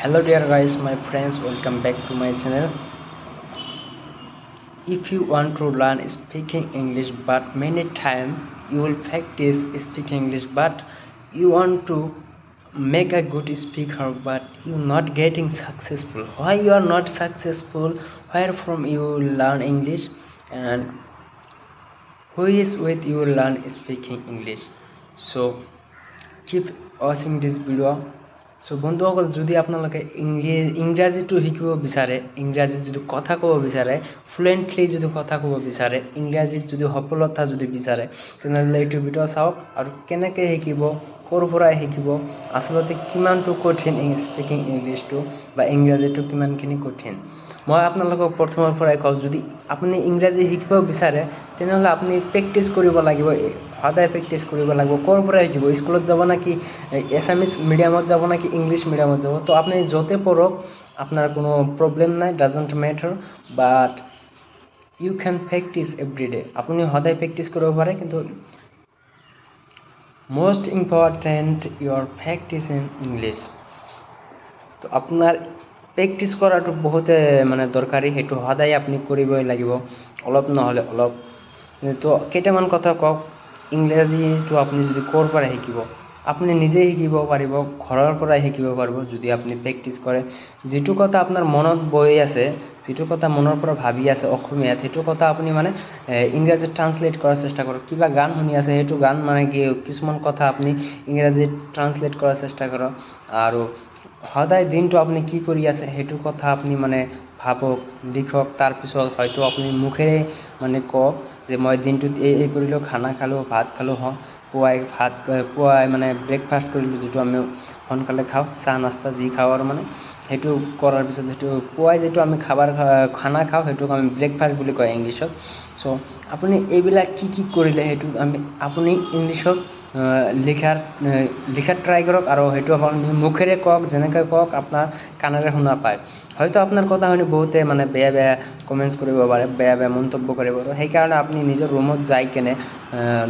Hello dear guys, my friends, welcome back to my channel. If you want to learn speaking English, but many time you will practice speaking English, but you want to make a good speaker, but you not getting successful. Why you are not successful? Where from you learn English, and who is with you learn speaking English? So keep watching this video. চ' বন্ধুসকল, যদি আপোনালোকে ইংৰাজীটো শিকিব বিচাৰে, ইংৰাজীত যদি কথা ক'ব বিচাৰে, ফ্লুৱেণ্টলি যদি কথা ক'ব বিচাৰে, ইংৰাজীত যদি সফলতা যদি বিচাৰে, তেনেহ'লে এইটো ভিডিঅ' চাওক। আৰু কেনেকৈ শিকিব, ক'ৰ পৰা শিকিব, আচলতে কিমানটো কঠিন স্পিকিং ইংলিছটো বা ইংৰাজীটো কিমানখিনি কঠিন, মই আপোনালোকক প্ৰথমৰ পৰাই কওঁ। যদি আপুনি ইংৰাজী শিকিব বিচাৰে, তেনেহ'লে আপুনি প্ৰেক্টিছ কৰিব লাগিব, সদায় প্ৰেক্টিছ কৰিব লাগিব। ক'ৰ পৰা শিকিব? স্কুলত যাব নেকি, এছামিছ মিডিয়ামত যাব নেকি, ইংলিছ মিডিয়ামত যাব? তো আপুনি য'তে পঢ়ক, আপোনাৰ কোনো প্ৰব্লেম নাই, doesn't matter, but you can practice every day. আপুনি সদায় প্ৰেক্টিছ কৰিব পাৰে, কিন্তু most important, your practice in English. তো আপোনাৰ প্ৰেক্টিছ কৰাটো বহুতে মানে দৰকাৰী। সেইটো সদায় আপুনি কৰিবই লাগিব, অলপ নহ'লে অলপ। তো কেইটামান কথা কওক, ইংৰাজীটো আপুনি যদি ক'ৰ পৰা শিকিব? আপুনি নিজেই শিকিব পাৰিব, ঘৰৰ পৰাই শিকিব পাৰিব, যদি আপুনি প্ৰেক্টিছ কৰে। যিটো কথা আপোনাৰ মনত বহি আছে, যিটো কথা মনৰ পৰা ভাবি আছে অসমীয়াত, সেইটো কথা আপুনি মানে ইংৰাজীত ট্ৰান্সলেট কৰাৰ চেষ্টা কৰক। কিবা গান শুনি আছে, সেইটো গান মানে কি, কিছুমান কথা আপুনি ইংৰাজীত ট্ৰান্সলেট কৰাৰ চেষ্টা কৰক। আৰু সদায় দিনটো আপুনি কি কৰি আছে, সেইটো কথা আপুনি মানে ভাবক, লিখক। তাৰপিছত হয়তো আপুনি মুখেৰে মানে কওক যে মই দিনটোত এই এই কৰিলোঁ, খানা খালোঁ, ভাত খালোঁ, পুৱাই ভাত, পুৱাই মানে ব্ৰেকফাষ্ট কৰিলোঁ, যিটো আমি সোনকালে খাওঁ, চাহ নাস্তা যি খাওঁ। আৰু মানে সেইটো কৰাৰ পিছত, সেইটো পুৱাই যিটো আমি খাবাৰ খানা খাওঁ, সেইটোক আমি ব্ৰেকফাষ্ট বুলি কয় ইংলিছত। চ' আপুনি এইবিলাক কি কি কৰিলে, সেইটো আপুনি ইংলিছত লিখাৰ ট্ৰাই কৰক। আৰু সেইটো আপুনি মুখেৰে কওক, যেনেকৈ কওক আপোনাৰ কাণেৰে শুনা পায়। হয়তো আপোনাৰ কথা শুনি বহুতে মানে বেয়া বেয়া কমেণ্টছ কৰিব পাৰে, বেয়া বেয়া মন্তব্য কৰিব পাৰে। সেইকাৰণে আপুনি নিজৰ ৰুমত যাই কেনে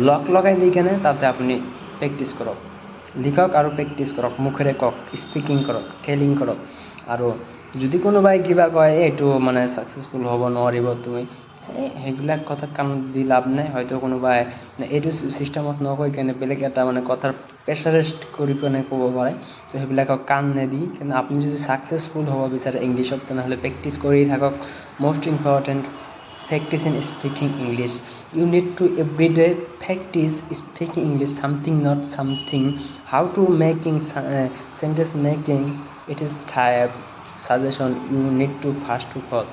লক লগাই দি কেনে তাতে আপুনি প্ৰেক্টিছ কৰক, লিখক আৰু প্ৰেক্টিছ কৰক, মুখেৰে কওক, স্পিকিং কৰক, টেলিং কৰক। আৰু যদি কোনোবাই কিবা কয়, এইটো মানে ছাকচেছফুল হ'ব নোৱাৰিব তুমি, এই সেইবিলাক কথা কাণত দি লাভ নাই। হয়তো কোনোবাই এইটো ছিষ্টেমত নকৈ কেনে বেলেগ এটা মানে কথাৰ প্ৰেছাৰাইজ কৰি কেনে ক'ব পাৰে। তো সেইবিলাকক কাণ নিদি কিন্তু আপুনি যদি ছাকচেছফুল হ'ব বিচাৰে ইংলিছত, তেনেহ'লে প্ৰেক্টিছ কৰি থাকক। Most important, practice in speaking English. You need to everyday practice speaking English, something not something, how to making sentence making. It is type suggestion you need to first of all.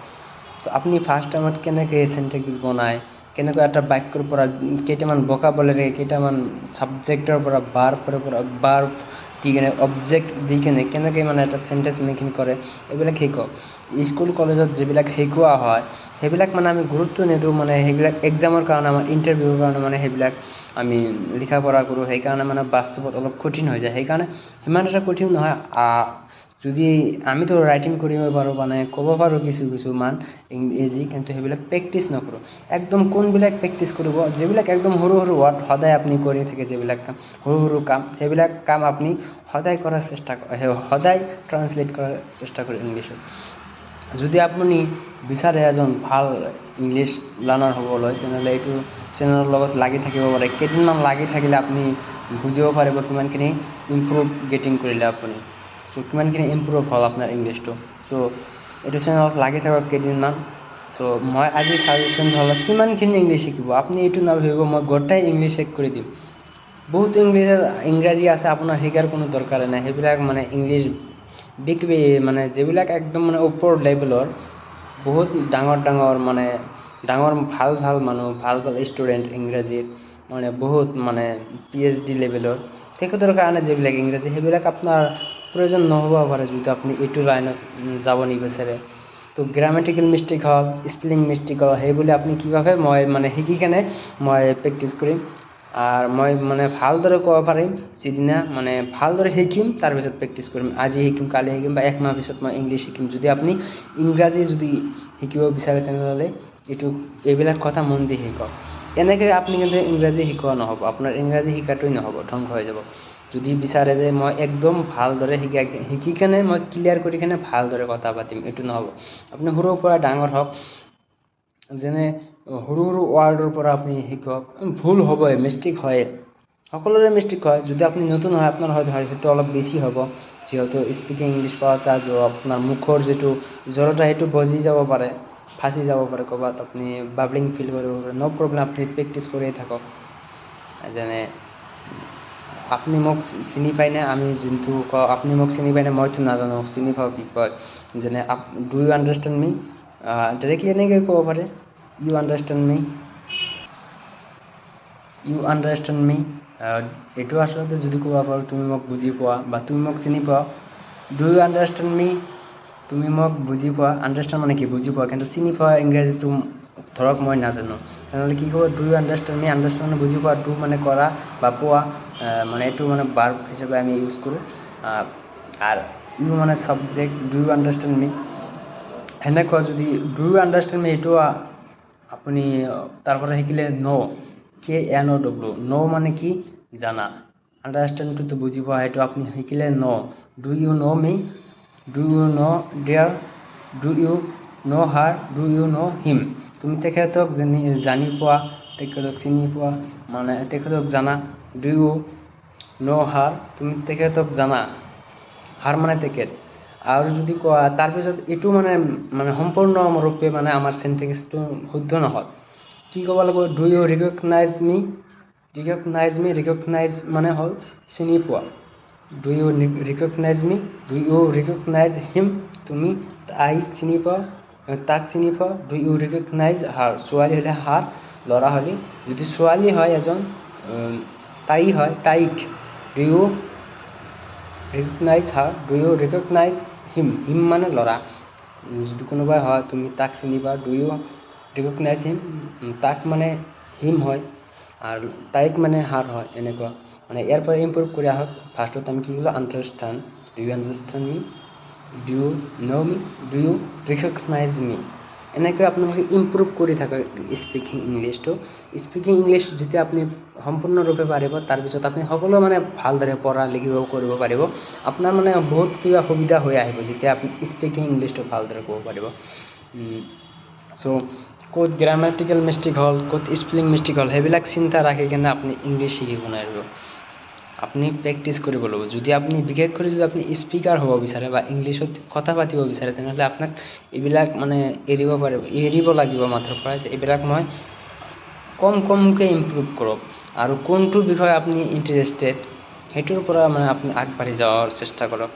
তো আপুনি first টাইমত কেনেকৈ sentence বনায়, কেনেকৈ এটা বাক্যৰ পৰা কেইটামান ভোকাবুলাৰী, কেইটামান ছাবজেক্টৰ পৰা, ভাৰ্বৰ পৰা, ভাৰ্ব দি কেনে, অবজেক্ট দি কেনে কেনেকৈ মানে এটা চেণ্টেঞ্চ মেকিং কৰে, এইবিলাক শিকক। স্কুল কলেজত যিবিলাক শিকোৱা হয়, সেইবিলাক মানে আমি গুৰুত্ব নিদিওঁ। মানে সেইবিলাক এক্সামৰ কাৰণে, আমাৰ ইণ্টাৰভিউৰ কাৰণে মানে সেইবিলাক আমি লিখা পঢ়া কৰোঁ। সেইকাৰণে মানে বাস্তৱত অলপ কঠিন হৈ যায়। সেইকাৰণে সিমান এটা কঠিন নহয়। যদি আমিতো ৰাইটিং কৰিব পাৰোঁ, মানে ক'ব পাৰোঁ কিছু কিছুমান ইংৰাজী, কিন্তু সেইবিলাক প্ৰেক্টিছ নকৰোঁ। একদম কোনবিলাক প্ৰেক্টিছ কৰিব? যিবিলাক একদম সৰু সৰু ৱৰ্ড সদায় আপুনি কৰি থাকে, যিবিলাক কাম, সৰু সৰু কাম, সেইবিলাক কাম আপুনি সদায় কৰাৰ চেষ্টা, সদায় ট্ৰান্সলেট কৰাৰ চেষ্টা কৰে ইংলিছত। যদি আপুনি বিচাৰে এজন ভাল ইংলিছ লাৰ্ণাৰ হ'বলৈ, তেনেহ'লে এইটো চেনেলৰ লগত লাগি থাকিব পাৰে। কেইদিনমান লাগি থাকিলে আপুনি বুজিব পাৰিব কিমানখিনি ইম্প্ৰুভ গেটিং কৰিলে আপুনি, চ' কিমানখিনি ইম্প্ৰুভ হ'ল আপোনাৰ ইংলিছটো। চ' এইটো চেনেলত লাগি থাকক কেইদিনমান। চ' মই আজি ছাজেশ্যন হ'ল, কিমানখিনি ইংলিছ শিকিব আপুনি, এইটো নাভাবিব মই গোটেই ইংলিছ শেষ কৰি দিম। বহুত ইংলিছ ইংৰাজী আছে, আপোনাৰ শিকাৰ কোনো দৰকাৰে নাই। সেইবিলাক মানে ইংলিছ বিগ মানে যিবিলাক একদম মানে ওপৰ লেভেলৰ, বহুত ডাঙৰ ডাঙৰ, মানে ডাঙৰ ভাল ভাল মানুহ, ভাল ভাল ষ্টুডেণ্ট, ইংৰাজীৰ মানে বহুত মানে পিএইচডি লেভেলৰ, তেখেতৰ কাৰণে যিবিলাক ইংৰাজী, সেইবিলাক আপোনাৰ প্ৰয়োজন নহ'ব পাৰে, যদি আপুনি এইটো লাইনত যাব নিবিচাৰে। তো গ্ৰামেটিকেল মিষ্টেক হ'ল, স্পেলিং মিষ্টেক হ'ল, সেইবুলি আপুনি কি ভাবে, মই মানে শিকি কেনে মই প্ৰেক্টিছ কৰিম আৰু মই মানে ভালদৰে ক'ব পাৰিম, যিদিনা মানে ভালদৰে শিকিম, তাৰপিছত প্ৰেক্টিছ কৰিম, আজি শিকিম, কালি শিকিম বা একমাহ পিছত মই ইংলিছ শিকিম। যদি আপুনি ইংৰাজী যদি শিকিব বিচাৰে, তেনেহ'লে এইবিলাক কথা মন দি শিকক। এনেকৈ আপুনি কিন্তু ইংৰাজী শিকোৱা নহ'ব, আপোনাৰ ইংৰাজী শিকাটোৱেই নহ'ব, ধ্বংস হৈ যাব। যদি বিচাৰে যে মই একদম ভালদৰে শিকি কেনে মই ক্লিয়াৰ কৰি কেনে ভালদৰে কথা পাতিম, এইটো নহ'ব। আপুনি সৰুৰ পৰা ডাঙৰ হওক, যেনে সৰু সৰু ৱাৰ্ডৰ পৰা আপুনি শিকক। ভুল হ'বই, মিষ্টেক হয়ে, সকলোৰে মিষ্টেক হয়। যদি আপুনি নতুন হয়, আপোনাৰ হয়তো অলপ বেছি হ'ব, যিহেতু স্পিকিং ইংলিছ কৰাটা আপোনাৰ মুখৰ যিটো জড়তা, সেইটো বজি যাব পাৰে, ফাঁচি যাব পাৰে ক'ৰবাত, আপুনি বাবলিং ফিল কৰিব পাৰে। ন' প্ৰব্লেম, আপুনি প্ৰেক্টিছ কৰিয়ে থাকক। যেনে আপুনি মোক চিনি পায়নে, আমি যোনটো কওঁ, আপুনি মোক চিনি পায়নে, মইতো নাজানো চিনি পাওঁ কি কয়। যেনে "Do you understand me?" Directly এনেকৈ ক'ব পাৰে, "You understand me? You understand me?" এইটো আচলতে যদি ক'ব পাৰোঁ, তুমি মোক বুজি পোৱা বা তুমি মোক চিনি পোৱা। "Do you understand me?" তুমি মোক বুজি পোৱা। আণ্ডাৰষ্টেণ্ড মানে কি? বুজি পোৱা। কিন্তু চিনি পোৱা ইংৰাজীটো ধৰক মই নাজানো, তেনেহ'লে কি ক'ব? "Do you understand me?" Understand মানে বুজি পোৱা, do মানে কৰা বা পোৱা, মানে এইটো মানে ভাৰ্ব হিচাপে আমি ইউজ কৰোঁ, আৰু ইউ মানে subject. "Do you understand me?" সেনেকুৱা যদি "Do you understand me?" এইটো আপুনি তাৰ পৰা শিকিলে know, K N O W, know মানে কি? জানা। আণ্ডাৰষ্টেণ্ডটোতো বুজি পোৱা, সেইটো আপুনি শিকিলে know. "Do you know me? Do you know there? Do you know her? Do you know him?" তুমি তেখেতক জানি পোৱা, তেখেতক চিনি পোৱা, মানে তেখেতক জানা। "Do you know her?" তুমি তেখেতক জানা। হাৰ মানে তেখেত। আৰু যদি কোৱা, তাৰপিছত এইটো মানে সম্পূৰ্ণৰূপে মানে আমাৰ চেণ্টেন্সটো শুদ্ধ নহয়। কি ক'ব লাগিব? "Do you recognize me? Recognize me?" Recognise মানে হ'ল চিনি পোৱা। "Do you recognize me? Do you recognize him?" তুমি তাইক চিনি পোৱা, তাক চিনি পোৱা। "Do you recognize her?" ছোৱালী হ'লে হাৰ, ল'ৰা হ'লে, যদি ছোৱালী হয় এজন, তাই হয়, তাইক। "Do you recognize her? Do you recognize him?" Him মানে ল'ৰা। যদি কোনোবাই হয়, তুমি তাক চিনি পোৱা। "Do you recognize him?" তাক মানে হিম হয় আৰু তাইক মানে হাৰ হয়। এনেকুৱা মানে ইয়াৰ পৰা ইম্প্ৰুভ কৰি আহক। ফাৰ্ষ্টত আমি কি ক'লোঁ? Understand. "Do you understand me? Do you know me? Do you recognize me?" এনেকৈ আপোনালোকে ইম্প্ৰুভ কৰি থাকক স্পিকিং ইংলিছটো। স্পিকিং ইংলিছ যেতিয়া আপুনি সম্পূৰ্ণৰূপে পাৰিব, তাৰপিছত আপুনি সকলো মানে ভালদৰে পঢ়া লিখিব কৰিব পাৰিব। আপোনাৰ মানে বহুত কিবা সুবিধা হৈ আহিব যেতিয়া আপুনি স্পিকিং ইংলিছটো ভালদৰে ক'ব পাৰিব। চ' ক'ত গ্ৰামেটিকেল মিষ্টেক হ'ল, ক'ত স্পেলিং মিষ্টেক হ'ল, সেইবিলাক চিন্তা ৰাখি কিনে আপুনি ইংলিছ শিকিব নোৱাৰিব। আপুনি প্ৰেক্টিছ কৰিব লাগিব। যদি আপুনি বিশেষ কৰি যদি আপুনি স্পীকাৰ হ'ব বিচাৰে বা ইংলিছত কথা পাতিব বিচাৰে, তেনেহ'লে আপোনাক এইবিলাক মানে এৰিব পাৰিব, এৰিব লাগিব মাথাৰ পৰা যে এইবিলাক মই কম কমকৈ ইম্প্ৰুভ কৰক আৰু কোনটো বিষয়ে আপুনি ইণ্টাৰেষ্টেড, সেইটোৰ পৰা মানে আপুনি আগবাঢ়ি যোৱাৰ চেষ্টা কৰক।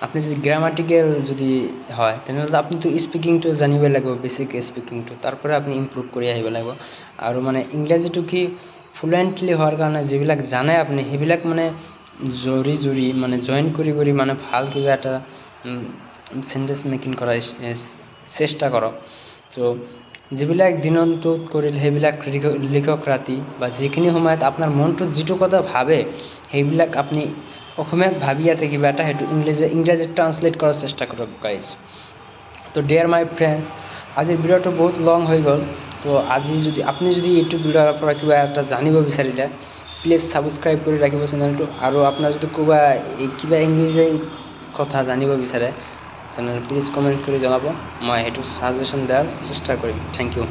আপুনি যদি গ্ৰামাটিকেল যদি হয়, তেনেহ'লে আপুনিতো স্পিকিংটো জানিবই লাগিব, বেছিক স্পিকিংটো। তাৰ পৰা আপুনি ইম্প্ৰুভ কৰি আহিব লাগিব। আৰু মানে ইংৰাজীটো কি, ফ্লুৱেণ্টলি হোৱাৰ কাৰণে যিবিলাক জানে আপুনি, সেইবিলাক মানে জৰি জুৰি মানে জইন কৰি কৰি মানে ভাল কিবা এটা চেণ্টেঞ্চ মেকিং কৰাৰ চেষ্টা কৰক। ত' যিবিলাক দিনটোত কৰিল, সেইবিলাক লিখক ৰাতি বা যিখিনি সময়ত আপোনাৰ মনটোত যিটো কথা ভাবে, সেইবিলাক আপুনি অসমীয়াত ভাবি আছে কিবা এটা, সেইটো ইংৰাজীত ট্ৰান্সলেট কৰাৰ চেষ্টা কৰক গাইজ। তো ডিয়াৰ মাই ফ্ৰেণ্ডছ, আজিৰ ভিডিঅ'টো বহুত লং হৈ গ'ল। তো আজি যদি আপুনি যদি এইটো ভিডিঅ'ৰ পৰা কিবা এটা জানিব বিচাৰিলে, প্লিজ ছাবস্ক্ৰাইব কৰি ৰাখিব চেনেলটো। আৰু আপোনাৰ যদি ক'ৰবা কিবা ইংৰাজী কথা জানিব বিচাৰে, তেনেহ'লে প্লিজ কমেণ্টছ কৰি জনাব। মই সেইটো ছাজেশ্যন দিয়াৰ চেষ্টা কৰিম। Thank you.